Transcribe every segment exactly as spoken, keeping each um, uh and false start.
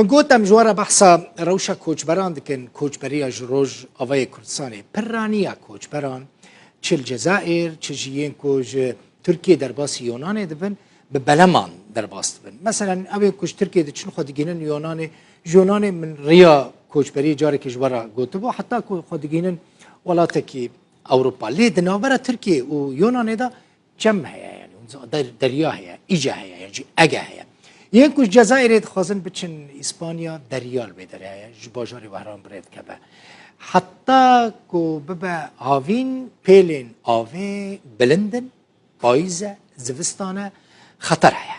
Min got em ji we re behsa rewşa koçberan dikin, koçberiya ji Rojavayê Kurdistanê. Piraniya koçberan çi li Cezayir, çi jî yên ku ji Tirkiyê derbasî Yunanê dibin, bi beleman derbas dibin. Meselen, ew ê ku ji Tirkiyê diçin xwe digihînin Yunanê, ji Yunanê min riya koçberiyê carekê ji we re gotibû, heta ku xwe digihînin welatekî Ewropa. Lê di navbera Tirkiyê û Yunanê de çem heye, yani der-, derya heye, îce heye, yan jî Ege heye. Yên ku ji Cezayirê dixwazin biçin Îspanya, derya li wê derê heye, ji bajarê Wehran bi rê dikeve. Heta ku bibe havîn, pêlên avê bilind in, payîz e, zivistan e, xeter heye.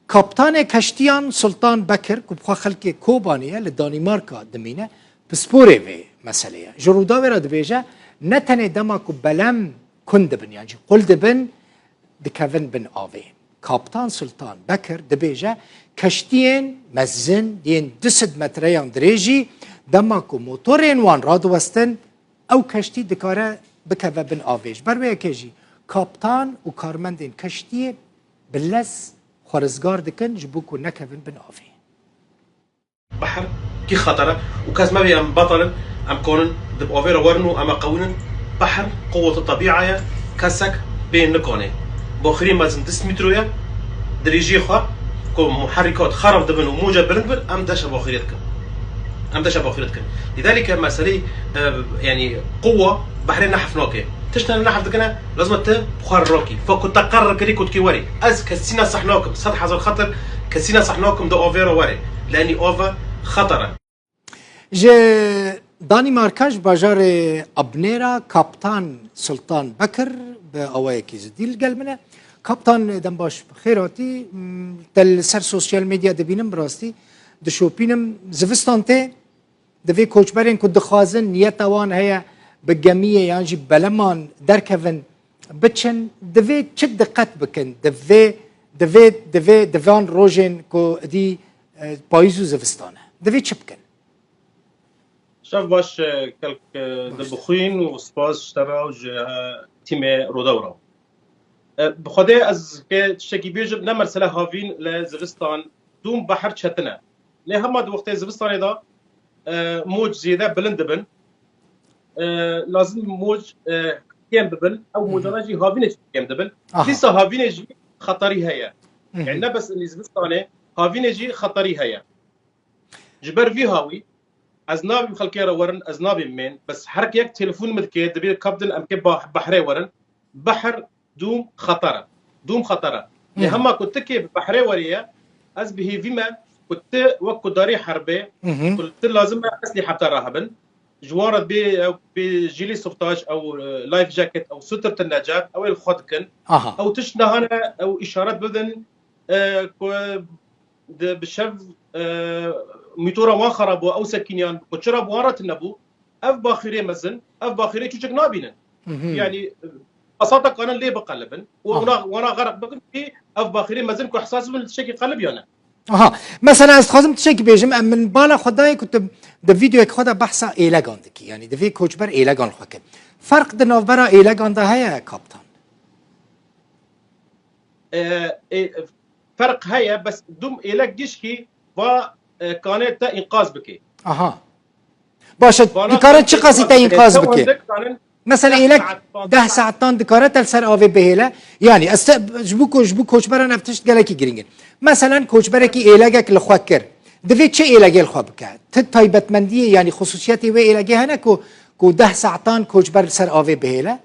Kaptanê keştiyan Sultan Bekir, ku bi xwe xelkê Kobanê ye, li Danîmarka dimîne, pisporê vê meselê ye. Ji Rûdawê re dibêje, ne tenê dema ku belem kund dibin, yan jî qul dibin, dikevin bin avê. Kaptan Sultan Bekir dibêje, keştiyên mezin yên du sed metreyan dirêjî, dema ku motorên wan radiwestin, ew keştî dikare bikeve bin avê. Ji ber wê yekê jî kaptan û karmendên keştiyê bi lez xwe rizgar dikin ji bo ku nekevin bin avê. Behr kî xeter e û kes mevê em betal in, em konin di avê re werin û em e qewînin. Behr quwwete tebîa ye, kesek bê nikane. Baxirê mezin du sed metro ye, dirêjiyê xwe ku muherrîkat xerab dibin û moce bilind bin, em deşe baxirê dikin. Em deşe baxirê dikin. Lîdalîke meseleyê, e, yanî quwa behrê nehf nake. Tiştene nehf dikine, lazim e tu xwe rakî. Fa ku te qerr kirî ku dikî werî. Ez kesî nesih nakim. Sed hezar xetir kesî nesih nakim di avê re werê. Lenî ava xeter e. Ji Danîmarka, ji bajarê Abnêra, Kaptan Sultan Bekir bi awayekî zidî li gel min e. Kaptan, dembaş, bi xêr hatî. M, te li ser sosyal medya dibînim, bi rastî dişopînim. Zivistan tê, divê koçberên ku dixwazin, niyeta wan heye bi gemiyê yan jî beleman derkevin, biçin, divê çi diqet bikin? Divê, divê, divê di van rojên ku êdî, e, payîz û zivistan e. Divê çi bikin? Şev baş, e, kelk, e, Baş. Dibixwîn û spas ji te re û ji, e, tîmê Rodaw re. E, bi Xwedê ez ke tiştekî bêjim, ne mesele havîn li zivistan dûm behr çetin e. Lê hema di wextê zivistanê de, e, moc zêde bilind dibin. E, lazim moc, e, kêm bibin. Ew Hı hı. mocana jî havînê jî kêm dibin. Aha. Dîsa havînê jî xeterî heye. Hı hı. Yani ne bes li zivistanê, havînê jî xeterî heye. Ji ber vî hawî ez nabim xelkê re werin, ez nabim bên, bes her yek telefon min dike, dibê kaptin em kê bah-, behrê werin. Behr dûm xeter e. Dûm xeter e. Lê Hmm. hema ku tu kê bi behrê werê ye, ez bi hêvî me ku tu wek ku darê herbê, Mhm. ku tu lazim e eslîheta re hebin. Ji wan re dibê ew bê jîlê softaj, ew, e, life jacket, ew sutir tu necet, ew ê li xwe dikin. Aha. Ew tişt nehane, ew îşaret bidin, e, ku di, bi şev, e, mîtora wan xerab bû, ew sekîniyan, ku çira bi wan re tune bû, ev baxîrê mezin, ev baxîrê çûçik nabînin. Mhm. Yani, e, esata kanin lê biqelibin û Aha. wana, wana xerq bikin ki ev baxîrê mezin ku hesas bin li tiştekî qelibiyane. Aha. Mesela ez dixwazim tiştekî bêjim, em min bala xwe dayê ku tu di vîdeoyek xwe de behsa êlegan dikî. Yani divê koçber êlegan xwe kin. Ferq di navbera êlegan de heye, kaptan? E, e, ferq heye, bes dûm êlek gişkî va, e, kanê te înqaz bike. Aha. Baş e, Vana dikare çi kanê qasî te înqaz bike? Mesela deh êlek saet, deh saetan dikare te li ser avê bihêle. Yani ez te, ji bo ku, ji bo koçberan ev tişt gelekî girîng in. Meselen koçberekî êlegek li xwe kir. Divê çi êlegê li xwe bike? Ti taybetmendiyê, yani xusûsiyetê wê êlegê hene ku, ku deh saetan koçber li ser avê bihêle?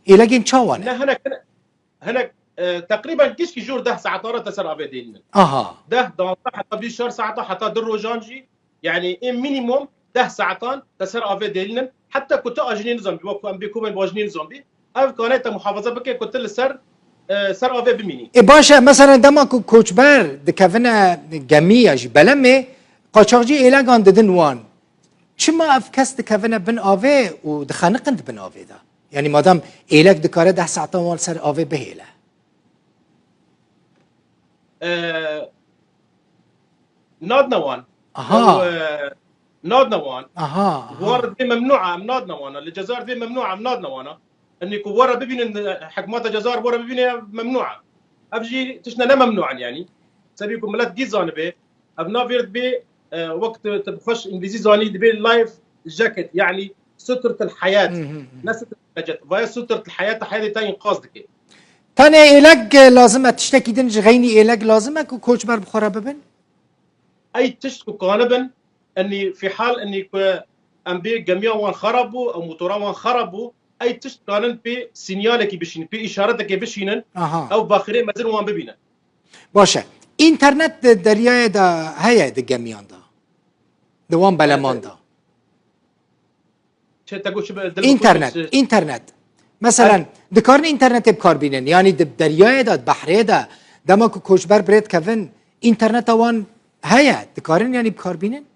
Êlegên çawa ne? Ne, hinek, hinek, e, teqrîben gişkî jor deh saetan re te ser avê dêlinin. Aha. Deh, danzdeh, heta bîst çar saeta, heta du rojan jî, yani ê minimum deh saetan te ser avê dêlinin. Heta ku tu ajinê nizanbî, wek ku em bê komên bi ajinê nizanbî, ev kane te muhafaza bike ku tu li ser, e, ser avê bimînî. E, baş e, mesela dema ku koçber dikevine gemî ya jî belemê, qaçaxcî êlegan didin wan. Çima ev kes dikevine bin avê û dixeniqin di bin avê de? Yani madem êlek dikare deh saetan wan li ser avê bihêle. E, nadine wan. Aha. Ew, e, nadine wan. Aha, aha. Wan re dibê memnû e, em nadine wan. Li Cezayir dibê memnû e, em nadine wan. Enê ku wan re bibînin, e, hikûmeta Cezayir wan re bibîne, memnû e. Ev jî tiştine ne memnû in yani. Sebî ku milet gî zanibe, ev navê re dibê, E, wek tu, tu bi xweş îngilîzî zanî, dibê life jacket, yanî sutratul hayat. Hı hı hı. Ne sutratul najat. Vaya sutratul hayat, heyatê te înqaz dike. Tenê êleg, e, lazim e, tiştekî din ji xeynî êleg lazim e ku koçber bi xwe re bibin? Ey tişt ku kanibin, enî fî hal enî ku em bê gemiya wan xerab bû, ew motora wan xerab bû, ey tişt kanin pê sînyalekî bişînin, pê îşaretekê bişînin, Aha. ew baxirê mezin wan bibînin. Baş e. Înternet di deryayê de heye di gemiyan de? Di wan beleman de? Çi te got, çi be- dil Înternet, bixwe, çi- înternet. Meselen, dikarin înternetê bi kar bînin, yanî di deryayê de, di behrê de, dema ku koçber bi rê dikevin, înterneta wan heye, dikarin yanî bi kar bînin?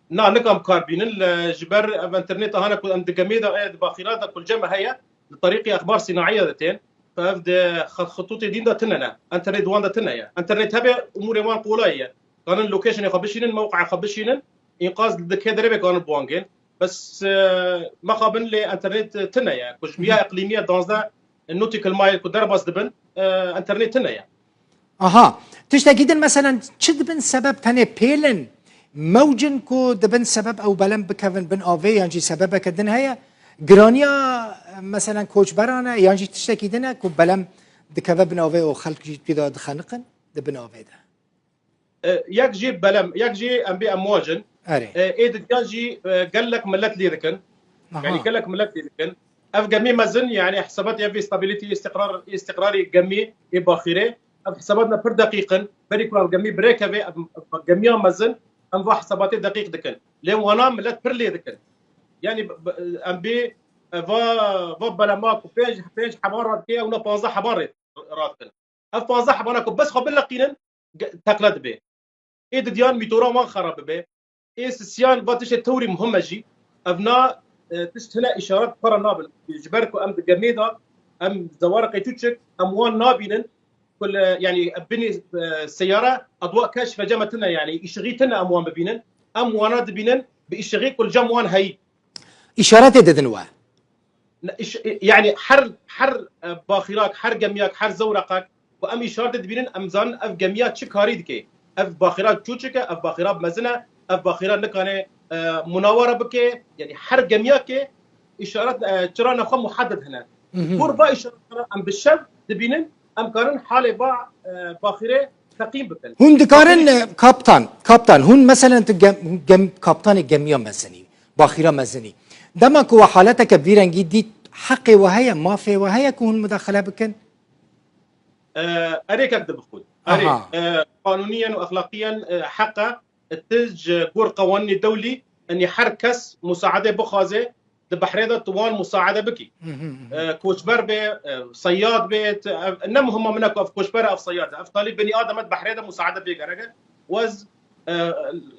Na, nikan bi kar bînin, li, ji ber ev înterneta hane ku em di gemê de, e, di baxîra de ku li cem me heye, li terîqî exbar sînaî de tên, ev di xet-, xitûtê dîn de tune ne, înternet wan de tune ye. Înternet hebe, umûrê wan qolay ye. Kanin locationê xwe bişînin, mewqeya xwe bişînin, înqaz li kê derê be kanin bi wan gên. Bes, e, mexabin lê înternet tune ye. Ku ji biya iqlîmiye danzdeh nautical mile ku derbas dibin, e, înternet tune ye. Aha. Tiştekî din, meselen, çi dibin sebeb tenê pêlin, mewcin ku dibin sebeb ew belem bikevin bin avê, yan jî sebebeke din heye? Giraniya, meselen, koçberan e, yan jî tiştekî din e ku belem dikeve bin avê û xelk jî pê de dixeniqin di bin avê de? E, yek jî belem, yek jî em bê emwacin. Erê. E, ê didiyan jî, e, gelek millet lê dikin. Aha. Yani gelek millet lê dikin. Ev gemî mezin, yani hesabat ev stability, istiqrar, istiqrarê gemî ê baxîrê. Ev hesabat ne pir deqîq in. Berî ku ev gemî birêkeve, ev, ev gemiya mezin, em va hesabatê deqîq dikin. Lê wana millet pir lê dikin. Yani b-, b-, em bê, e, va, va belema ku pênc, pênc heban radikê, ew ne panzdeh heban rê radikin. Ev panzdeh hebana ku bes xwe bileqînin, ge-, teqle dibe. Ê didiyan mîtora wan xera bibe. Ê sisiyan va tiştê tewrî muhim e jî. Ev na, e, tişt hine îşaret xwe re nabin. Ji ber ku em di gemê de, em zewarqê çûçik, em wan nabînin. Ku li, yani, binî, e, seyare, adwa keşfe cem me tune, yani, îşiğî tune em wan bibînin. Em wana dibînin, bi îşiğî ku li cem wan heyî. Îşaretê didin we? Ne, iş-, yani her, her, e, baxîrak, her gemiyak, her zewreqek ku em îşaretê dibînin, em zanin ev gemiya çi karî dike. Ev baxîra çûçik e, ev baxîra mezin e, ev baxîra nikane, e, munawara bike. Yani her gemiyakê îşaret, e, çirana xwe muhedded hene. Hı hı. Kur va îşaret em bi şev dibînin, em karin halê va, e, baxîrê teqîm bikin. Hûn dikarin, e, kaptan, kaptan, hûn meselen tu gem-, gem-, kaptanê gemiya mezinî, baxîra mezinî. Dema ku we haleteke vî rengî dît, heqê we heye, mafê we heye ku hûn mudaxele bikin? E, erêkek dibixwin. Erê, Aha. e, qanûniyen û exlaqiyen, e, heqe, tu ji gor qewanînê dewlî, enî her kes musaade bixwaze, di behrê de tu wan musaade bikî. Hı hı hı. E, koçber be, e, seyad be, tu, ev, ne muhima min e ku ev koçber e, ev seyad e. Ev talî benî adem e, di behrê de musaade pê gerek e. Û ez, e,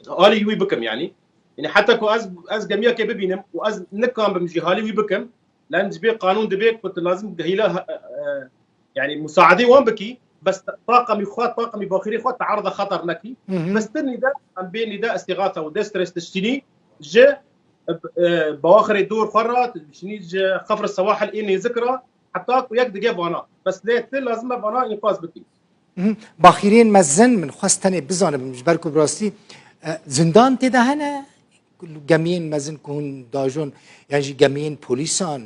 alî wî bikim, yanî. Yanî heta ku ez, ez gemiyekê bibînim û ez nikambim jî halî wî bikim, lan ji bê qanûn dibe ku tu lazim hîla, e, e, yanî musaadê wan bikî, bes taqemî xwe, taqemî baxîrê xwe tearda xeter nekî. Hı hı. Bes tu nîde, em bê nîde îstîxata û destres diştînî ji, e, e, bawaxirê dor xwe re, diştînî ji xefr sewahil ê nêzik re, heta ku yek dige vana. Bes lê tu lazim e vana înqaz bikî. Mhm. Baxîrên mezin, min xwest tenê bizanim, ji ber ku bi rastî, e, zindan tê de hene, gemiyên mezin ku hûn dajon, yan jî gemiyên polîsan,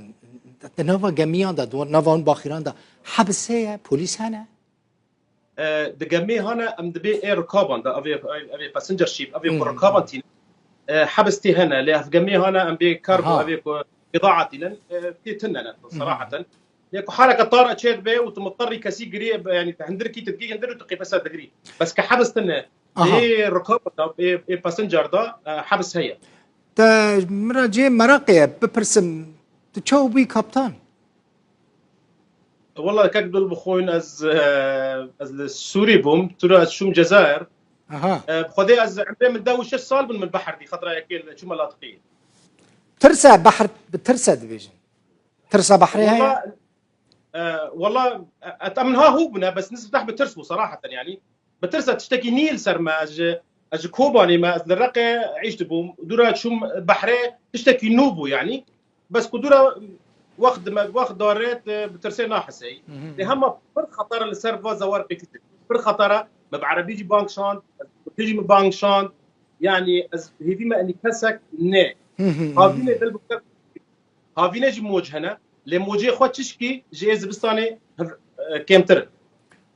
di nava gemiyan de, di nava hûn baxîran de hebis heye, polîs hene? E, di gemê hane, em dibê ê rikaban de, ev ê, ev ê passenger ship, ev ê ku Hmm. rikaban tîne. E, hebis tê hene, lê ev gemê hane, em bê kargo, Aha. ev ê ku bidaa tînin, e, tê tune ne, Hmm. seraheten. Lê ku haleke tara çê dibe û tu muterrî kesî girî, yanî tu hindirkî, tu digî hindir û tu qîfesa digirî. Bes ke hebis tune, Aha. ê rikaban de, ê, ê passenger de, e, hebis heye. Te min re cihê meraqê ye, bipirsim, tu çawa bûyî kaptan? Wela kek dil bixwîn ez, e, ez li Sûrî bûm, tu re ez çûm Cezayir. Aha. E, bi Xwedê ez emrê min deh û şeş sal bûn min behr dî, xetra yekê li çûme latiqî. Tirse behr, bi tirse dibêjin. Tirsa behrê heye? Wela, e, wela, e, et em niha hû bûne, bes nisbeteh bi tirs bû, seraheten, yanî. Bi tirs e, tiştekî nî li ser me, ez ji, ez ji Kobanê me, ez li Reqê îş dibûm. Dûra çûm behrê, tiştekî nû bû, yanî. Bes ku dûra wext dime, wext dare, tu bi tirsê nahiseyî. Mhm. Lê hema pir xeter e li ser va zewarqê çûçik. Pir xeter e, me bi erebî jî bang şand, bi tirkî jî me bang şand. Yani ez hêvî me enî kesek ne. Havînê bil Havînê jî moc hene. Lê mocê xwe çişkî ji ê zivistanê hev-, e, kêmtir in.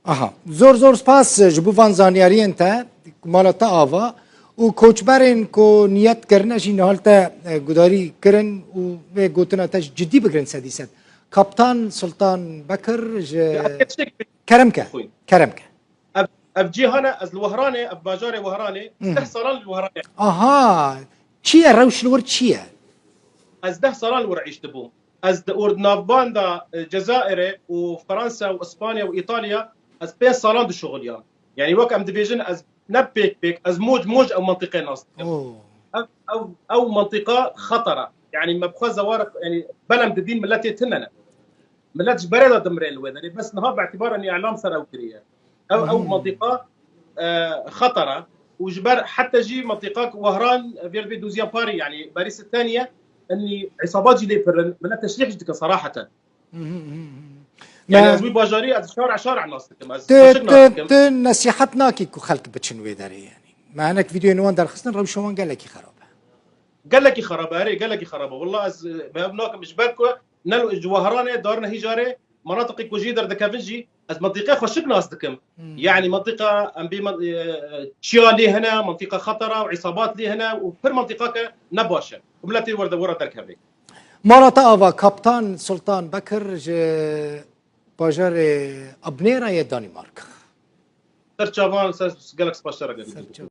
Aha. Zor zor spas ji bo van zanyariyên te, mala te ava û koçberên ku niyet kirine jî niha li te, e, gudarî kirin û vê gotina te jî cidî bigirin sedî sed. Kaptan Sultan Bekir ji Ya, ez tiştek Kerem ke. Xwîn. Kerem ke. Ev, ev cîhan e, ez li Wehranê, ev bajarê Wehranê, Hı hı. deh salan li Wehranê. Aha. Çi ye, rewş li wir çi ye? Ez deh salan li wir îş dibûm. Ez di ordnavbanda, e, Cezayirê û Fransa û Îspanya û Îtalya, ez pênc salan dişuxuliyam. Yani wek em dibêjin, ez ne pêk pêk, ez moc moc ew mentiqê nas dikim. Oo. Ev, ew, ew mentiqa xeter e. Yani me bi xwe zewar, yani belem didîn miletê tune ne. Milet ji berê de dimrê li wê derê. Bes niha bi îtibara nî îlam ser ew kiriye. Ew, ew Hmm. mentiqa, e, xeter e. Û ji ber heta jî mentiqa Wehran, e, vê dûziya parî, yani berî siteniye, enî îsabat jî lê pir in. Milet teşrîh jî dikin seraheten. Mhm, mhm, mhm. Yani Me- ez wî bajarî, ez şara şara nas dikim. Ez Tu, xweşik nas tu, dikim. tu nesihet nakî ku xelk biçin wê derê yani. Me hinek vîdeoyên wan derxistin, rewşa wan gelekî xerab e. Gelekî xerab e, erê, gelekî xerab e. Wallah ez, e, bi ev nakim ji ber ku ne li ji Wehranê darine hîjarê, menatiqê ku jî derdikevin jî, ez mentiqê xweşik nas dikim. Hmm. Yani mentiqa em bê men-, e, çiya lê hene, mentiqa xetera û îsabat lê hene û pir mentiqa ke ne baş e. Û miletê werde were derkeve. Mala te ava Kaptan Sultan Bekir ji bajarê Abnêra yê Danîmark. Ser çavan, ser gelek spas, şerek. Ser çavan.